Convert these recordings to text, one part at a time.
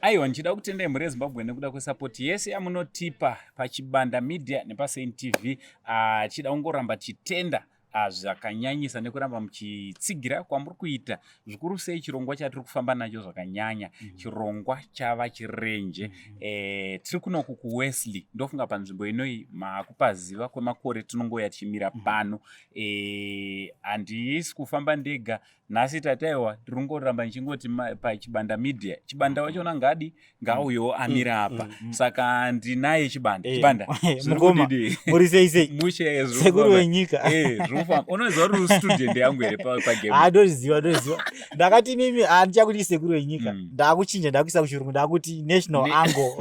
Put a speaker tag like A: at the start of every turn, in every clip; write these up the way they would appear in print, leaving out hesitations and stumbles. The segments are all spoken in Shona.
A: Aiwa, ndichida kutendai mhuri yeZimbabwe nekuda kwesapoti yese yamunotipa paChibanda Media nepaSaint TV. Tichida kungoramba tichitenda zvakanyanyisa nekuramba muchitsigira kwamuri kuita, zvikuru sei chirongwa chatiri kufamba nacho zvakanyanya, chirongwa chava Chirenje. Tiri kunoku kuWesley, ndofunga panzvimbo inoi maakupaziva kwemakore tinongouya tichimira pano. Handisi kufamba ndega nhasi, tataiwa tiri kungoramba ndichingoti paChibanda Media, Chibanda wachona ngadi ngauyewo amira apa. Saka ndinaye Chibanda. Chibanda.
B: Mukoma, muri sei sei?
A: Mushe.
B: Sekuru wenyika.
A: Zvirikufamba. Unoziva kuti uri student yangu here pagame?
B: Ah, ndozviziva, ndozviziva. Ndakati mimi handichakuti sekuru wenyika, ndakuchinja, ndakuisa kuchirungu, ndakuti national angle.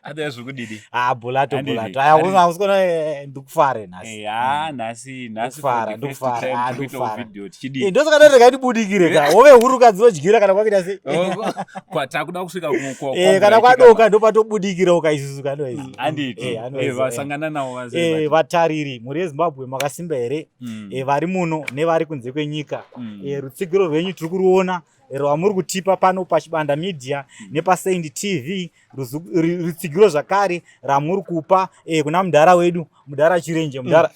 A: Otherwise zvikudidi?
B: Ah, bolato.
A: Handidi.
B: Bolato. Aya, usikona ndikufare nhasi.
A: Ha, nhasi nhasi.
B: Ndikufara, ndikufara, ah, ndikufara.
A: Video tichidii?
B: Ndosaka ndati ndibudikire ka wove huruka dzinodyira kana kwakuita sei.
A: Takuda kusvika
B: Kana kwadoka ndopatobudikirawo ka isusu kanoizi.
A: Handiti? Vasangana navo.
B: Vatariri, mhuri yeZimbabwe, makasimba here? Vari muno nevari kunze kwenyika, rutsigiro rwenyu tiri kuruona rwamuri kutipa pano paChibanda Media nepaSaint TV, rutsigiro zvakare ramuri kupa kuna mudhara wedu, mudhara Chirenje. Mudhara,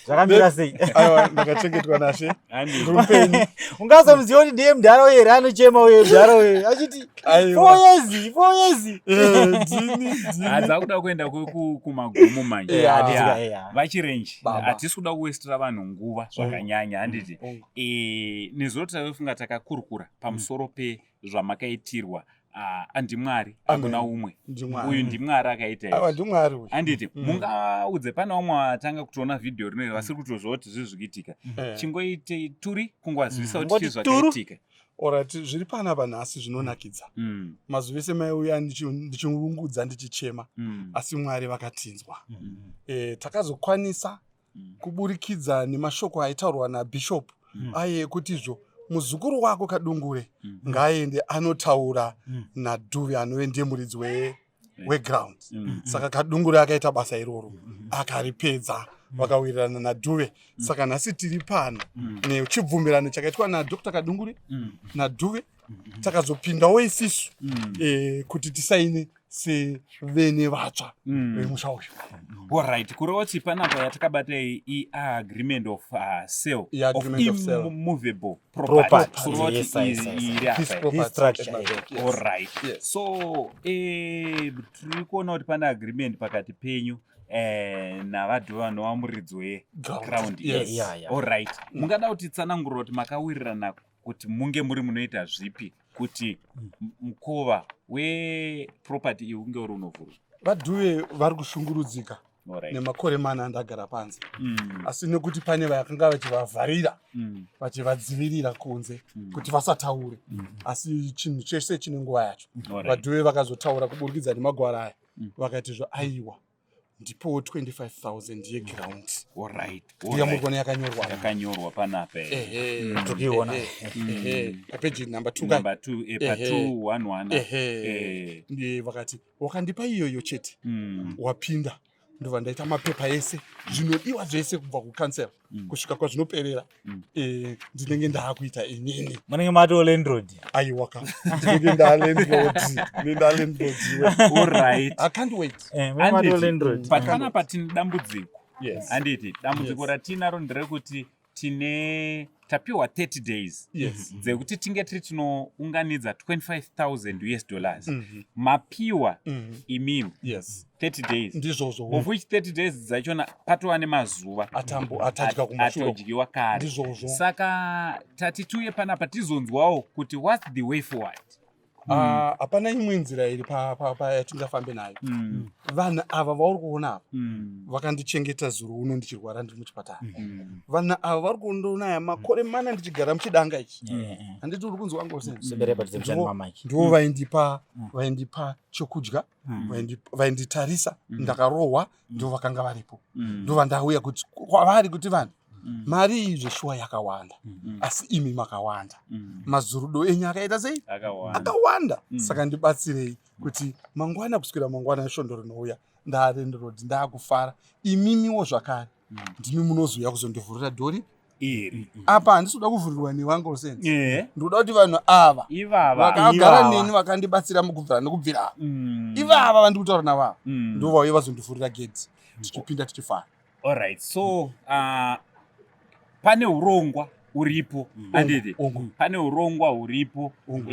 B: zvakamira sei?
C: Aiwa, ndakachengetwa nashe, ndiri mupenyu.
B: Ungazomuziva kuti ndiye mudhara uye here anochema uye mudhara uye achiti 4 years, 4 years?
C: Ndini, ndini.
A: Hadzakuda kuenda kumagumo manje.
B: Handiti.
A: Vachirenje,
C: Baba.
A: hatisi kuda kuwestera vanhu nguva zvakanyanya, handiti? Nezuro taifunga takakurukura pamusoro pezvamakaitirwa. Andimwari, hakuna umwe.
C: NdiMwari.
A: Uyu ndiMwari akaita
C: Aiwa,
A: izvi.
C: ndiMwari uyu.
A: Handiti? Mungaudze pane vamwe vatanga kutoona vhidhiyo rinoi vasiri kutoziva kuti zvii zvikuitika. Chingoitei turi kungwazivisa kuti chii
B: Ngoti turu.
A: zvakaitika.
C: Alright, zviri panapa nhasi zvinonakidza. Mazuva ese maiuya ndichiungudza, ndichichema, asi Mwari vakatinzwa. Takazokwanisa kuburikidza nemashoko aitaurwa nabishop aye ekuti izvo muzukuru wako Kadungure ngaaende anotaura naDhuve anove ndiye muridzi weground. Saka Kadungure akaita basa iroro, akaripedza, vakawirirana naDhuve. Saka nhasi tiri pano nechibvumirano chakaitwa naDr Kadungure naDhuve. Takazopindawo isisu kuti tisaine sevene vatsva vemusha uyu.
A: Alright, kureva kuti panapa yatakabata iyi iagreement of sale of
C: I-agreement of sale.
A: immovable property.
B: Property.
A: Kureva kuti iri
C: Piece
A: apa.
C: property
B: Structure,
C: at my back, yes.
A: Alright. So tiri kuona kuti pane agreement pakati penyu navaDhuve vanova muridzi weground.
C: Yes.
A: Alright, mungada kuti tsanangurira kuti makawirirana kuti munge muri munoita zvipi kuti mukova weproperty iyi unge uri unovhurwa?
C: VaDhuve vari kushungurudzika nemakore 4 andagara panze, asi nekuti pane vakanga vachivavharira, vachivadzivirira kunze kuti vasataure, asi chinhu chese chine nguva yacho. VaDhuve vakazotaura kuburikidza nemagwara aya, vakati zvo aiwa, ndipowo 25,000 yeground. Yamuri kuona yakanyorwa.
A: Yakanyorwa panapa.
C: Ehe.
B: Tikuiona.
C: Ehe, papeji number 2.
A: Number 2, pa 211.
C: Ehe. Ndiye vakati wakandipa iyoyo chete, wapinda, ndobva ndaita mapepa ese, zvinodiwa zvese kubva kucouncil kusvika kwazvinoperera. Ndinenge ndaakuita inini.
B: Munenge mato landlord.
C: Aiwaka, ndinenge ndalandlord, ndinenge ndalandlord iwe. I can't wait.
B: Munenge mato landlord.
A: But panapa tine dambudziko.
C: Yes.
A: Handiti dambudziko ratinaro nderekuti tine tapiwa 30 days dzekuti tinge tiri tinounganidza 25,000 US dollars. Mapiwa imimi 30 days,
C: Ndizvozvo.
A: of which 30 days dzachona patova nemazuva
C: Atambo atadya kumashure.
A: atodyiwa kare.
C: Ndizvozvo.
A: Saka tati tiuye panapa tizonzwawo kuti what's the way forward.
C: Ah, hapana imwe nzira iri yatingafambe nayo. Vanhu ava vauri kuona ava vakandichengeta zuro uno ndichirwara ndiri muchipatara. Vanhu ava vari kundiona aya makore 4 ndichigara muchidanga ichi, handiti uri kunzwa ngose?
B: Sebere padhuze mushani mamaki.
C: Ndivo vaindipa chokudya, vainditarisa ndakarohwa, ndivo vakanga varipo. Ndova ndauya kuti kwavari kuti vanhu, mari iyi zveshuwa yakawanda, asi imi makawanda, mazurudo enyu akaita sei?
A: Akawanda.
C: Akawanda. Saka ndibatsirei kuti mangwana, kuswera mangwana, svondo rinouya, ndalandlord, ndaakufara. Imimiwo zvakare ndimi munozouya kuzondivhurira dhori.
A: Iri
C: apa handisi kuda kuvhurirwa newangu sense.
A: Eh.
C: Ndikuda kuti vanhu ava
A: Ivava.
C: vakagara
B: Ivava.
C: neni, vakandibatsira mukubvira nekubvira ava, ivava vandiri kutaura navo ava, ndo vauye vazondivhurira gedhi, tichipinda tichifara.
A: Alright, so pane urongwa uripo, anditi?
C: Ungu.
A: Pane urongwa huripo
C: Ungu.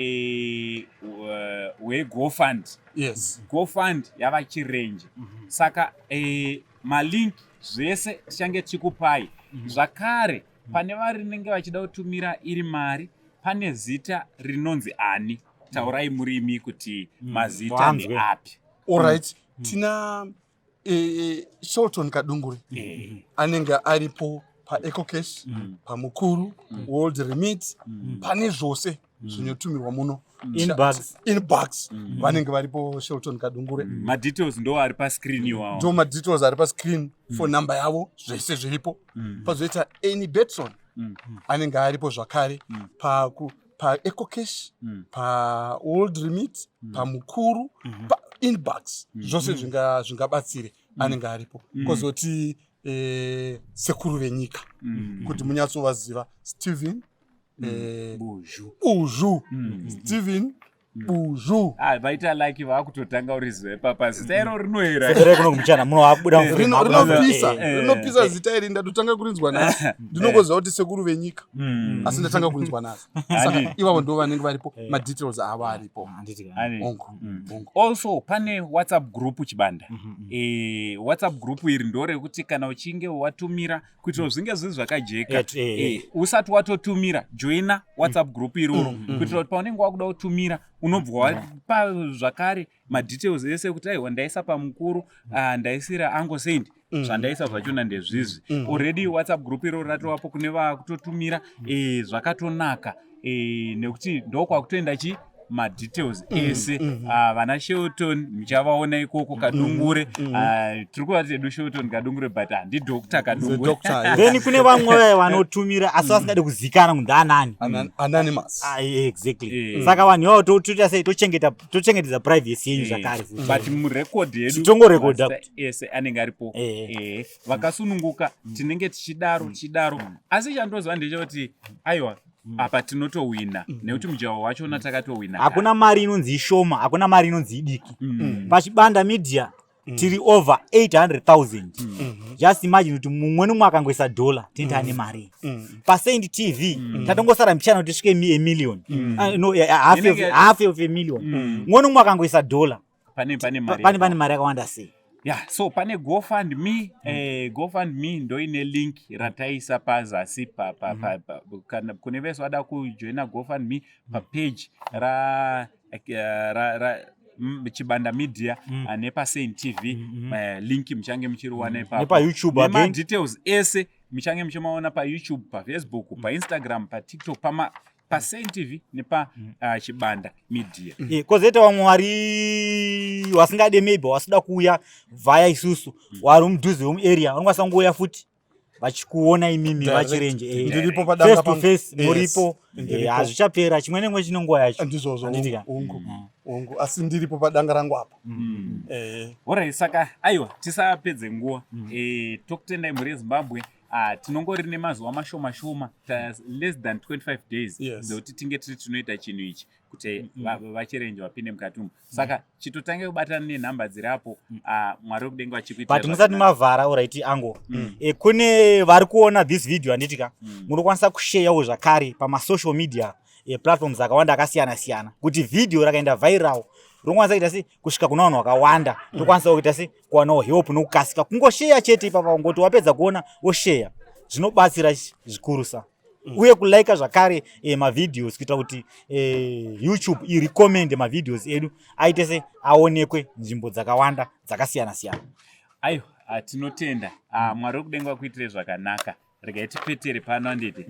A: hweGoFund. GoFund yavaChirenje. Saka malink zvese tichange tichikupai zvakare. Pane varinenge vachida kutumira iri mari, pane zita rinonzi ani? Taurai murimi kuti mazita
B: Vanzwe.
A: ndeapi.
C: Alright, tina Shelton Kadungure, anenge aripo paEcoCash, pamukuru, World Remit, pane zvose zvinotumirwa muno.
B: Inbox.
C: Inbox vanenge varipo, Shelton Kadungure.
A: Madetails ndo ari pascreen iwawo.
C: Ndo madetails ari pascreen, phone number yavo, zvese zviripo. Pazoita Any Betson, anenge aripo zvakare paEcoCash, paWorld Remit, pamukuru, paInbox, zvose zvingabatsire anenge aripo. Kozoti sekuru venyika, kuti munyatsovaziva, Stephen
A: Buzhu.
C: Buzhu, Stephen Buzhu.
A: Ah, vaita like vaakutotanga uriziva ipapa, zita iro rinoera.
B: Seberai kuno kumuchana muno wabuda muframe, wabuda
C: Rinopisa.
A: Eh.
C: Rinopisa zita iri, ndatotanga kurinzwa nhasi. Ndinongoziva kuti sekuru venyika, asi ndatanga kurinzwa nhasi.
A: Ani.
C: Saka ivavo ndo vanenge varipo, madetails avo aripo.
B: Handiti ka.
A: Ani.
C: Ongo, ongo.
A: Also pane WhatsApp group, Chibanda. WhatsApp group iri ndorekuti kana uchinge watumira, kuitira kuti zvinge zviri zvakajeka, usati watotumira, joina WhatsApp group iroro, kuitira kuti paunenge wakuda kutumira unobva wapa zvakare madetails ese ekuti aiwa, ndaisa pamukuru, ndaisira angosendi, zvandaisa zvachona ndezvizvi. Already WhatsApp group iroro ratovapo kune vakutotumira. Zvakatonaka nekuti ndokwakutoenda chi madetails ese. Vana Shelton muchavaona ikoko, Kadungure. Tiri kuvati edu Shelton Kadungure, but handi Dr
C: The
A: Kadungure.
C: doctor, yes.
B: Then kune vamwe vaya vanotumira asi vasingade kuzikana kunzi anani.
C: Anonymous.
B: Ah, exactly.
A: Eh.
B: Saka vanhu ivavo toita sei? Tochengeta, tochengetedza privacy yenyu zvakare futi.
A: But murekodhi yedu
B: Titongorekodha.
A: mazita ese anenge aripo.
B: Eh.
A: Vakasununguka, tinenge tichidaro tichidaro, asi chandoziva ndechekuti aiwa, apa tinotowina nekuti mujaho wachona takatowina.
B: Hakuna mari inonzi ishoma, hakuna mari inonzi idiki. PaChibanda Media tiri over 800,000. Just imagine kuti mumwe nomwe akangoisa dollar, tinenge ane mari. PaSaint TV tatongosara mbichana kuti tisvike a million. Ah, no, half of, half of a million. Mumwe nomwe akangoisa dollar,
A: Pane mari.
B: Pane mari yakawanda sei.
A: Yeah, so pane GoFund Me. GoFund Me ndoine link rataisa pazasi pa, pa, pa, pa, kana kune vese vada kujoina GoFund Me papage ra Chibanda Media nepaSaint TV. Link muchange muchiriwana ipapo.
B: NepaYouTube again.
A: Nemadetails ese muchange muchimaona paYouTube, paFacebook, paInstagram, paTikTok, pama paSaint TV nepa Chibanda Media.
B: Kozoita vamwe vari vasingade, maybe vasida kuuya vhaya isusu, vari mudhuze wemuarea, vanokwanisa kungouya futi vachikuona imimi
C: Direct.
B: vaChirenje.
C: Ndiripo padanga
B: Face to
C: pangu.
B: face.
C: Yes,
B: Muripo.
C: Ndiripo.
B: Hazvichapera, chimwe nemwe chine nguva yacho.
C: Ndizvozvo.
B: Handiti ka?
C: Ungu, ungu, asi ndiripo padanga rangu apa.
A: Alright, saka aiwa, tisapedze nguva. Tokutendai mhuri yeZimbabwe. Tinongori nemazuva mashoma shoma, less than 25 days dzekuti tinge tiri tinoita chinhu ichi kuti vaChirenje vapinde mukati umu. Saka chitotange kubatana nenhamba dziri apo. Mwari wekudenga vachikuitira
B: But musati
A: zvakanaka.
B: mavhara, alright ango, kune vari kuona this video, handiti ka, munokwanisa kusharewo zvakare pamasocial media platforms akawanda akasiyana siyana, kuti video rakaenda viral rinokwanisa kuita sei kusvika kuna vanhu vakawanda, tokwanisa kuita sei kuwanawo help nokukasika. Kungosheya chete ipapa, kungoti wapedza kuona wosheya, zvinobatsira zvikurusa. Uye kulaika zvakare mavideos kuitira kuti YouTube irecommend mavideos edu aite se aonekwe nzvimbo dzakawanda dzakasiyana siyana.
A: Aiwa, tinotenda. Mwari wekudenga vakuitire zvakanaka. Regai tipetere pano, anditi?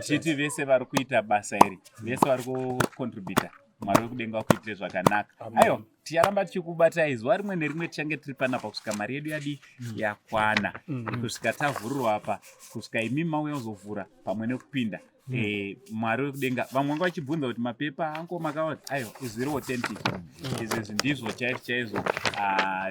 A: Titi vese vari kuita basa iri, vese vari kucontributa, Mwari wekudenga vakuitire zvakanaka. Aiwa, ticharamba tichikubatai zuva rimwe nerimwe, tichange tiri panapa kusvika mari yedu yadi yakwana, kusvika tavhurirwa apa, kusvika imi mauya kuzovhura pamwe nekupinda. Mwari wekudenga, vamwe vanga vachibvunza kuti mapepa ango makaona, aiwa, izviri authentic izvezvi, ndizvo chaizvo chaizvo,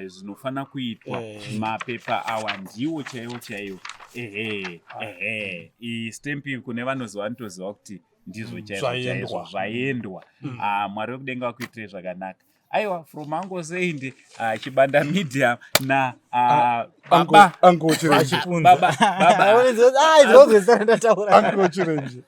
A: zvinofanira kuitwa. Mapepa awa ndiwo chaiwo chaiwo. Ehe, ehe, iyi stamp iyi kune vanoziva vanotoziva kuti ndizvo chaizvo
C: Zvaendwa.
A: chaizvo zvaendwa. Ah, Mwari wekudenga vakuitirei zvakanaka. Aiwa, from Uncle Saint, Chibanda Media na baba
C: Uncle Chirenje.
A: Baba, baba.
B: Ndataura
C: Uncle Chirenje.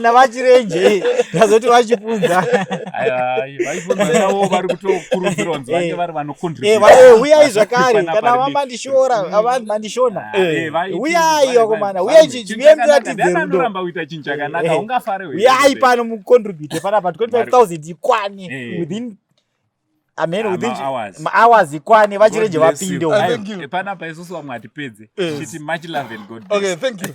B: Navachirenje, ndazoti vachipunza.
A: Aiwa, vaifunza navo vari kutokurudzirwa kunzi vange vari
B: Eh,
A: vanocontribute.
B: Uyai zvakare
A: Panapa
B: kana
A: ridi.
B: vamandishora, mandishona.
A: Ah,
B: Uyai vakomana, uyai
A: Chinhu chakanaka,
B: muratidze
A: ndiani
B: rudo.
A: anoramba kuita chinhu chakanaka? Ungafare here?
B: Uyai pano mucontribute panapa, 25,000 ikwane within amen within
A: Ma-hours.
B: mahours ikwane, vachirenje
A: God bless you.
B: vapinde umo.
C: Ah,
A: Aiwa,
C: thank you.
A: panapa isusu vamwe hatipedze. Chiti much love and God bless.
C: Okay, thank you.